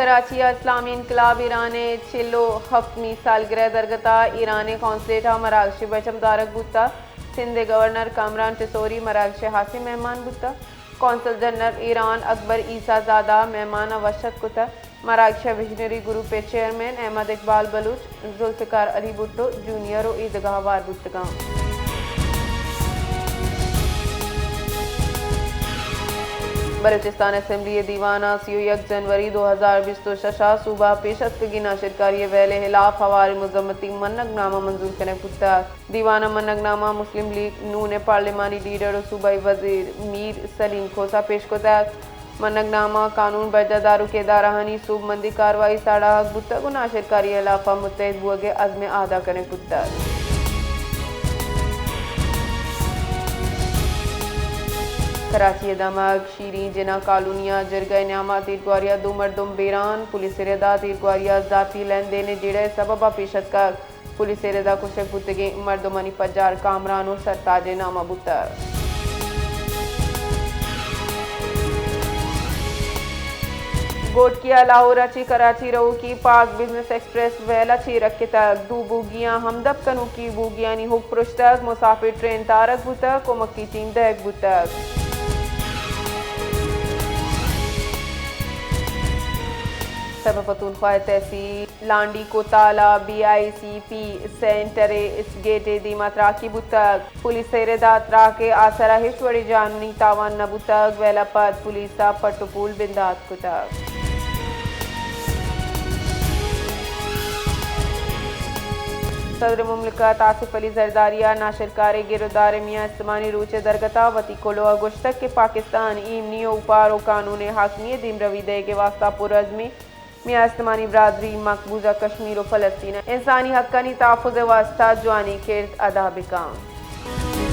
کراچی ءَ اسلامی انقلاب ایران ءِ چل ءُ ہپتمی سالگرہ ءِ درگت ءَ ایران ءِ قونصلیٹ ءَ مراگش ءِ بچم دارگ بوتگ۔ سندھ ءِ گورنر کامران ٹسوری مراگش ءِ ہاسیں مہمان بوتگ۔ قونصل جنرل ایران اکبر عیسی زادہ مہمان ءَ وش اتک کتگ۔ مراگش ءَ وژنری گروپ ءِ چیئرمین احمد اقبال بلوچ، ذوالفقار علی بھٹو جونیئر ءُ ایدگہ ہوار بوتگ انت۔ بلوچستان اسمبلی ءِ دیوان ءَ سی ءُ یک جنوری دو ہزار بیست ءُ شش ءَ صوبہ ءَ پیش اتکگیں ناشرکاری ءِ ویل ءِ ہلاپ ہواریں مذمتی منگ نامہ منظور کنگ بوتگ۔ دیوان ءَ منگ نامہ ءَ مسلم لیگ نون ءِ پارلیمانی لیڈر ءُ صوبائی وزیر میر سلیم کھوسہ پیش کتگ۔ منگ نامہ ءَ قانون برجاہ داروکیں ادارہانی سوبمندیں کاروائی ساڑاہگ بوتگ ءُ ناشرکاری ءِ ہلاپ ءَ متحد بوگ ءِ عزم ءِ اہدا کنگ بوتگ۔ کراچی ءِ دمگ شیریں جناح کالونی ءَ جرگہ ءِ نیام ءَ تیرگواری ءَ دو مردم بیران، پولیس ءِ رد ءَ تیرگواری ءَ ذاتی لین دین ءِ جیڑہ ءِ سبب ءَ پیش اتکگ۔ پولیس ءِ رد ءَ کشگ بوتگیں مردمانی پجار کامران ءُ سرتاج ءِ نام ءَ بوتگ۔ گھوٹکی ءَ لاہور ءَ چہ کراچی روکی پاک بزنس ایکسپریس ویل ءَ چیرگ کتگ۔ دو بوگیاں ہمدپ کنوکی بوگیانی ہک پرشتگ، مسافر ٹرین تارگ بوتگ، کمکی ٹیم دئیگ بوتگ۔ خیبر پختونخوا ءِ تحصیل لانڈی کوتال ءَ بی آئی سی پی سینٹر ءِ گیٹ ءِ دیم ءَ تراکی بوتگ۔ پولیس ءِ رد ءَ تراک ءِ آسر ءَ ہچ وڑیں جانی تاوان نہ بوتگ، ویل ءَ پد پولیس ءَ پٹ ءُ پول بندات کتگ۔ صدر مملکت آصف علی زرداری ءَ ناشرکاریں گر ءُ دار ءِ میان استمانی روچ ءِ درگت ءَ وتی کلوہ ءَ گوشتگ کہ پاکستان ایمنی ءُ اوپار ءُ قانون ءِ حاکمی ءِ دیمروی دئیگ ءِ واستہ پرعزم اِنت۔ میان استمانی برادری مقبوضہ کشمیر ءُ فلسطین ءَ انسانی حقانی تحفظ ءِ واستہ جوانیں کرد ادا بہ کنت۔